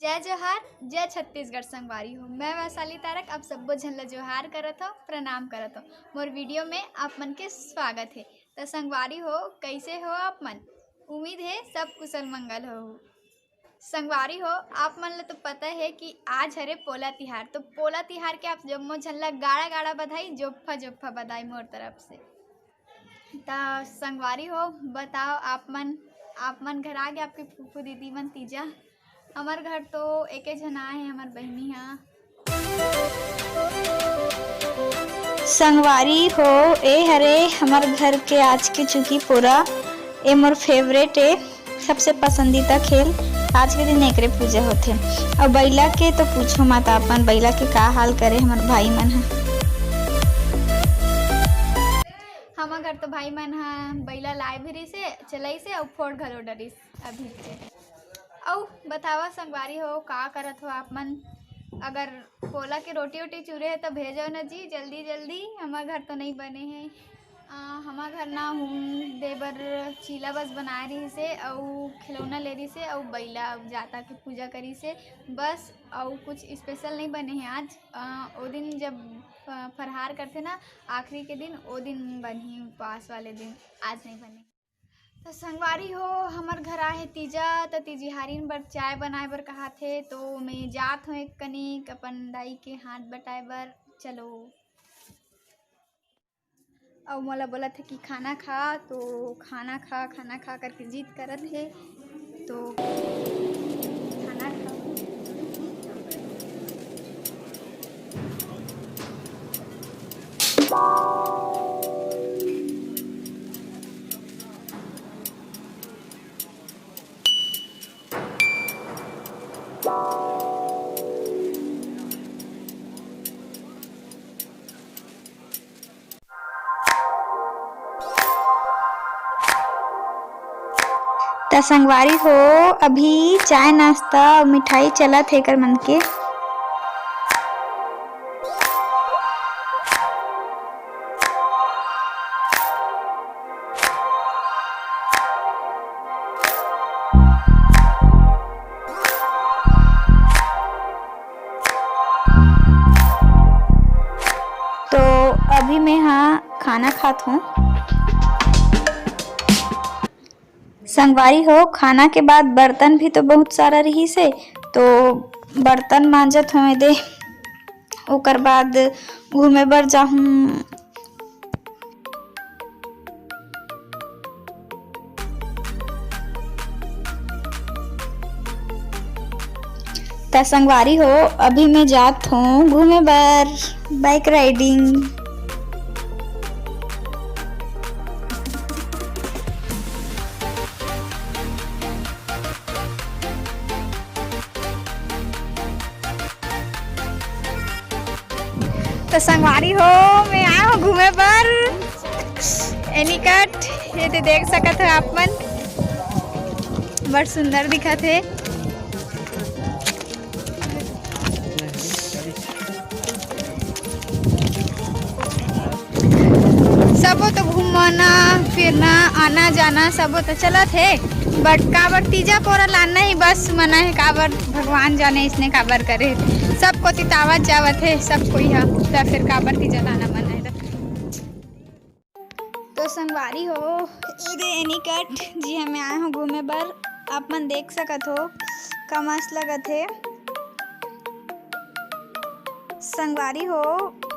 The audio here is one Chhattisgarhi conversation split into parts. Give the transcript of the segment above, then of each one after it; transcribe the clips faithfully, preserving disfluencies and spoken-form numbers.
जय जोहार, जय छत्तीसगढ़ संगवारी हो। मैं वैशाली तारक आप सब्बो झन ल जोहार करत हो, प्रणाम करत हो। मोर वीडियो में आप मन के स्वागत है। त संगवारी हो, कैसे हो आप मन? उम्मीद है सब कुशल मंगल हो। संगवारी हो, आप मन ल तो पता है कि आज हरे पोला तिहार। तो पोला तिहार के आप जम्मो झन ल गाड़ा गाड़ा बधाई, जोफ्फा जोफ्फा बधाई मोर तरफ से। त संगवारी हो, बताओ आप मन, आप मन घर आ गे आपके फूफू दीदी मन तीजा? हमर घर तो एके झन आए हे, हमर बहिनी हा। संगवारी हो, ए हरे हमर घर के आज के चुकी पोरा। ए मोर फेवरेट ए, सबसे पसंदीदा खेल। आज के दिन एकरे पूजा होथे। अउ बइला के तो पूछो मत, अपन बइला के का हाल करे हमर भाई मन ह। हमर घर तो भाई मन ह बइला लाए भी रहिसे, चलाइसे अउ फोड़ घलो डरिस अभी के। अउ बतावा संगवारी हो, का करत हो आप मन? अगर पोला के रोटी ओटी चूरे हे त भेजो न जी, जल्दी जल्दी। हमर घर तो नहीं बने हे। आ, हमर घर ना हूम दे बर चीला बस बनाए रहिसे अउ खिलौना ले रहिसे अउ बइला जाता के पूजा करिसे बस, अउ कुछ स्पेशल नहीं बने हे आज। आ, ओ दिन जब फ-, फरहार करथे ना आखिरी के दिन, ओ दिन बनही उपवास वाले दिन, आज नहीं बने। त संगवारी हो, हमर घर आहे तीजा, त तीजिहारिन बर चाय बनाए बर कहाथे, तो मैं जात हूँ एक कनिक अपन दाई के हाथ बटाए बर। चलो। अउ मोला बोलत हे कि खाना खा, तो खाना खा, खाना खा करके जिद करत हे, तो खाना खा। त संगवारी हो, अभी चाय नाश्ता अउ मिठाई चलत हे एकर मन के। तो अभी मैं हा खाना खात हूँ। संगवारी हो, खाना के बाद बर्तन भी तो बहुत सारा रहिसे, तो बर्तन मांजत हूँ एदे, ओकर बाद घूमे बर जाहूँ। त संगवारी हो, अभी मैं जात हूँ घूमे बर, bike riding। त संगवारी हो, मैं आए हूँ घूमे बर एनीकट। ये तो देख सकत हो आप मन, बड़ सुंदर दिखत हे। सबो तो घूमना फिरना आना जाना सबो तो चलत हे, but काबर तीजा पोरा लाना ही बस मना हे, काबर भगवान जाने इसने काबर करे। सब कोती तावत जावत हे सब कोई हा, त फिर काबर तीजा लाना मना हे त। तो संगवारी हो, एदे एनीकट जी, हमें आए हो घूमे बर। आप मन देख सकत हो, का मस्त लगत हे। संगवारी हो,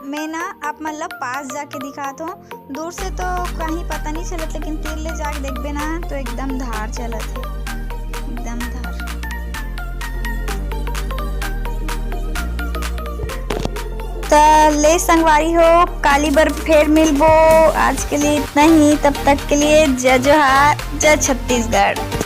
मैं ना आप मन ला पास जाके दिखात हूँ। दूर से तो कहीं पता नहीं चलत, लेकिन तीर ले जाके देखबे ना तो एकदम धार चलत हे, एकदम धार। त ले संगवारी हो, काली बर फेर मिलबो। आज के लिए इतना ही, तब तक के लिए जय जोहार, जय छत्तीसगढ़।